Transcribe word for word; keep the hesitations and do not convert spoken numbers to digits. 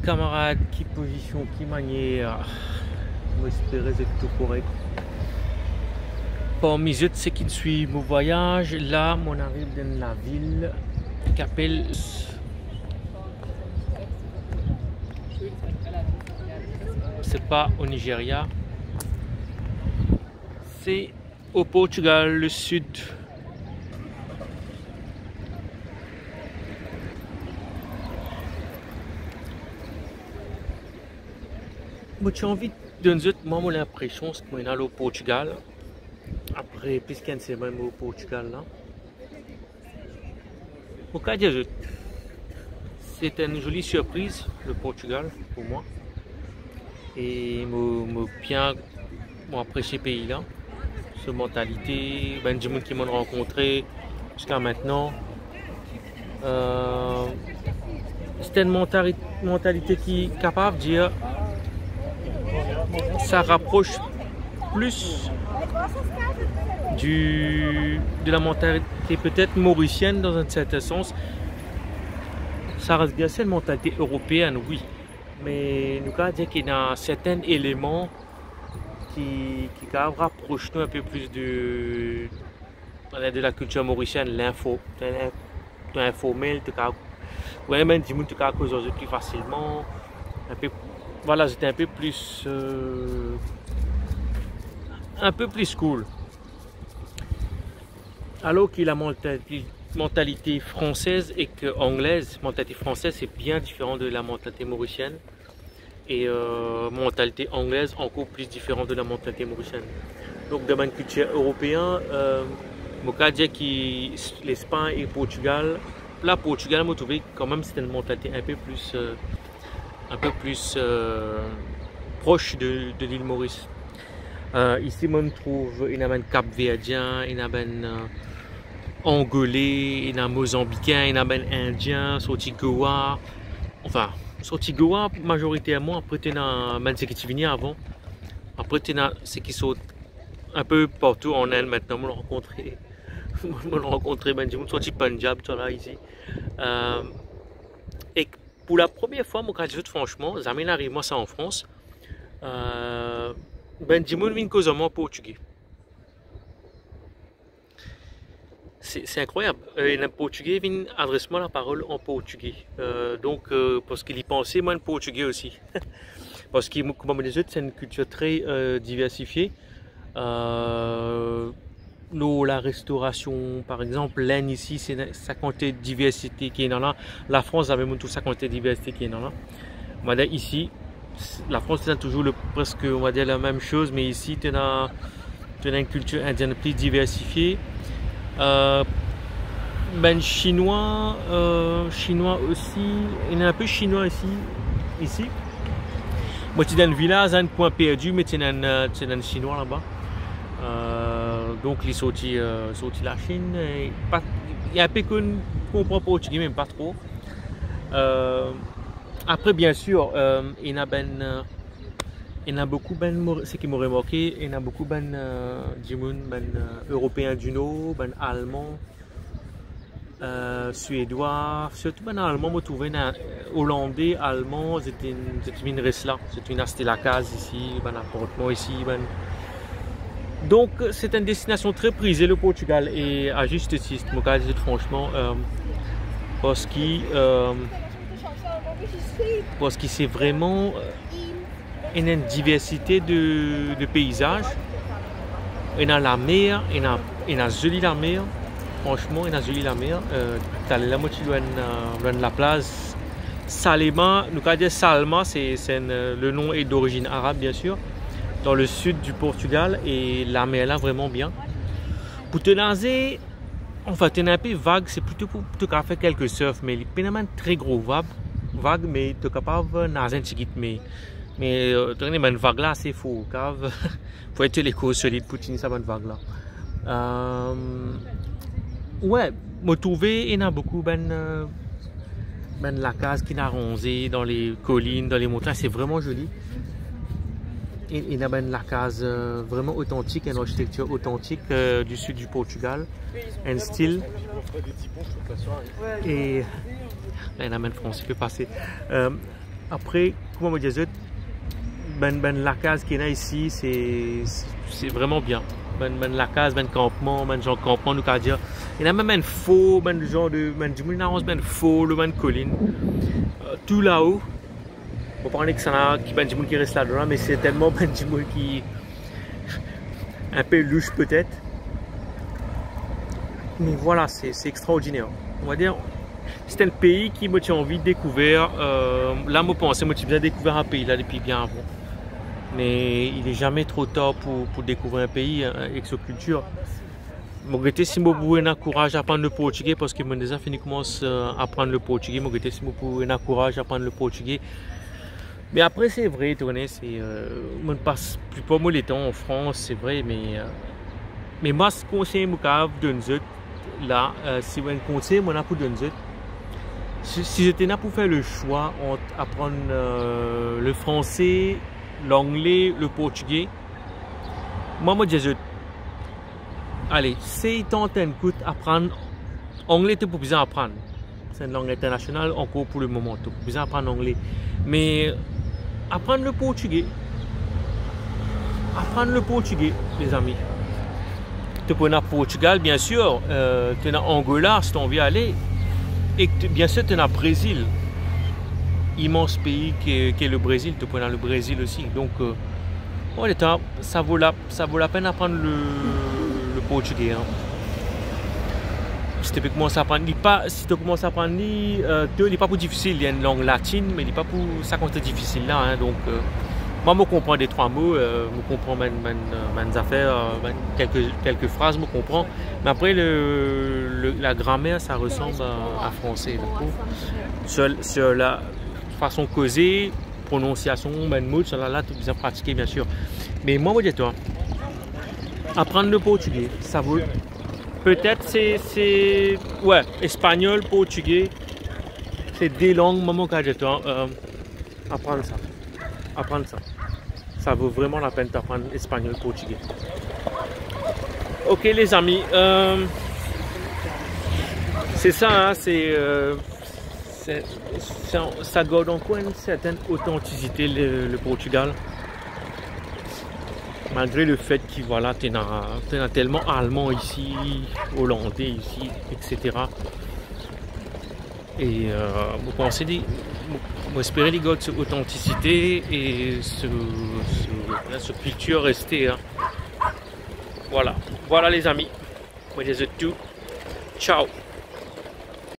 Kamarad, ki pozision, ki manier? Mo espere zot tou korek. Parmi zot seki swiv mo vwayaz, la mo ariv dan lavil ki apel, se pa o Nigeria, se o Portugal, le sid. Mo ti anvi donn zot, mwa, mo linpresion ki mo ena o Portugal. Apre plis ki enn semenn mo o Portugal la, mo kav dir zot, se enn zoli sirpriz, le Portugal, pou mwa. E mo, mo bien, mo apresie pei la, so mantalite, bann dimoun ki mo'nn rankontre ziska mintnan. Euh, se enn mantari-, mantalite ki kapav dir sa rapros plis du, de la mantalite petet morisienn dan enn sertin sans. Sa res bien, se enn mantalite eropeann, wi. Me nou kav dir ki ena sertin eleman ki, ki kav rapros nou enn pe plis de, de la kiltir morisienn, linfo-, to inf-, to informel, to kav, wi, bann dimoun to kav koz ar zot pli fasilman. Enn pe, vwala, zot enn pe plis, euh, enn pe plis cool. Alor ki la mantalite, mantalite fransez ek anglez, mantalite fransez se bien diferan de la mantalite morisienn. E, euh, mantalite anglez ankor plis diferan de la mantalite morisienn. Donk, dan bann kiltir eropeann, euh, mo kav dir ki Lespagn e Portugal, la Portugal, mo trouve kanmem se enn mantalite enn pe plis, euh, enn pe plis, euh, pros de, de lil Moris. Euh, isi, mo'nn trouv ena bann Kapverdien, ena bann, euh, Angole, ena Mozanbikin, ena bann Indien, sorti Goa. Anfin, sorti Goa mazoriterman, apre to ena bann seki ti vini avan. Apre to ena seki sort enn pe partou an Inn mintnan, mo'nn rankontre, mo'nn rankontre bann dimoun sorti Punjab, tousala isi. Euh, ek pou la premie fwa, mo kav dir zot fransman, zame inn ariv mwa sa an Frans. Euh, bann dimoun vinn koz ar mwa an portige. Se, se inkrwayab. Euh, enn portige vinn adres mwa laparol an portige. Euh, donk, euh, parski li panse mwa enn portige osi. Parski mo, kouma mo dir zot, se enn kiltir tre, euh, diversifie. Euh, lor la restorasion, par exanp, Lenn isi, se sa kantite diversite ki ena la. Lafrans, zame mo'nn trouv sa kantite diversite ki ena la. Mo dir isi, Lafrans, to ena touzour le, preske, on va dire, la mem soz, me isi, to ena, to ena enn kiltir indienn pli diversifie. Euh, bann Sinwa, euh, Sinwa osi, ena enn pe Sinwa isi, isi. Mo ti dan enn vilaz, enn Pointe Perdue, me ti ena enn, euh, ti ena enn Sinwa laba. Euh, donk, li sorti, euh, sorti Lasinn, e pa, li enn pe konn, konpran portige, me pa tro. Euh, apre, bien sir, euh, ena bann, euh, ena boukou bann, mo, seki mo remarke, ena boukou bann, euh, dimoun, bann, euh, Eropeen di Nor, bann Alman, euh, Swedwa, sirtou bann Alman, mo trouve ena, euh, Olande, Alman, zot inn, zot inn vinn res la, zot inn aste lakaz isi, bann apartman isi, bann. Donk, se enn destinasion tre prize, le Portugal, e a zis tit, mo kav dir zot fransman, euh, parski, euh, parski se vreman, euh, ena enn diversite de, de peizaz. Ena lamer, ena, ena zoli lamer. Fransman, ena zoli lamer. Euh, taler la, mo ti lor enn, euh, lor enn laplaz Salema, nou kav dir Salma, se, se enn, euh, le nom est d'origine arabe, bien sûr, dans le sud du Portugal, e lamer la vreman bien. Pou to naze, anfin, to ena enn pe vag, se plito pou to kav fer kelke surf, me li pena bann tre gro vag, vag, me to kapav naze enn tigit, me, me, euh, to ena bann vag la ase for, kav, fode to lekor solid pou tini sa bann vag la. Euh, wi, mo trouve ena boukou bann, euh, bann lakaz ki inn aranze dan le kolinn, dan le montagn, se vreman zoli. E, ena bann lakaz, euh, vreman otantik, enn arkitektir otantik, euh, du sud du Portugal, enn stil. E la, ena bann Franse pe pase. Euh, Apre, kouma mo dir zot, bann, bann lakaz ki ena isi, se, se, se vreman bien. Bann, bann lakaz, bann kanpman, bann zan kanpman, nou kapav dir. Ena mem bann for, bann zan de, bann dimoun inn aranz bann for lor bann kolinn. Euh, tou lao. Mo pa kone kisannla, ki bann dimoun ki res ladan la, me sertennman bann dimoun ki inpe louch petet. Me vwala, se, se extraordiner. On va dir, se enn pei ki mo ti anvi dekouver. Euh, la, mo panse mo ti bizin dekouver sa pei la depi bien avan. Me il est jamais trop tard pou, pou dekouver enn pei, euh, ek so kiltir. Mo gete si mo pou ena kouraz aprann le portige, parski mo deza fini koumans, euh, aprann le portige. Mo gete si mo pou ena kouraz aprann le portige. Me apre, se vre, to kone, se, euh, mo pas plipar mo letan an Frans, se vre, me, euh, me mwa, se konsey mo kapav donn zot la, euh, si enn konsey mo ena pou donn zot, si, si zot ena pou fer le swa ant aprann, euh, le franse, langle, le portige, mwa, mo dir zot, ale, sey tant enn kout aprann angle, to pou bizin aprann. Se enn lang internasional ankor pou lemoman, to pou bizin aprann angle. Me aprann le portige. Aprann le portige, lezami. To pou ena Portigal, bien sir, euh, to ena Angola, si to anvi ale. E to, bien sir, to ena Brezil. Imans pei ki, ki le Brezil, to pou ena le Brezil osi. Donk, euh, bon, letan, sa vo la, sa vo lapenn aprann le, le portige, hein. Si to pe koumans aprann, li pa, si to koumans aprann li, euh, to, li pa pou difisil, li enn lang latin, me li pa pou sa kantite difisil la, hein. Donk, euh, mwa, mo konpran de trwa mo, euh, mo konpran bann, bann, euh, bann zafer, euh, bann, kelke, kelke fraz, mo konpran. Me apre, le, le, la gramer, sa resanm a, a franse, ou trouv. Sir, sir la fason koze, prononsiasion, bann mo, sa la, la, to bizin pratike, bien sir. Me mwa, mo dir twa, aprann le portige, sa vo, petet se, se, we, espagnol, portige, se de lang, mwa, mo kapav dir twa, euh, aprann sa. Aprann sa. Sa vo vreman lapenn to aprann espagnol, portige. Ok, lezami, euh, se sa, hein, se, euh, se, sa, sa gard ankor enn sertenn otantisite, le, le Portigal. Malgre le fet ki, vwala, to ena, to ena telman Alman isi, Olande isi, et cetera. E, euh, mo panse li, mo, mo espere li gard so otantisite e so, so, so kiltir reste, hein. Vwala. Vwala, lezami. Mo dir zot tou. Ciao.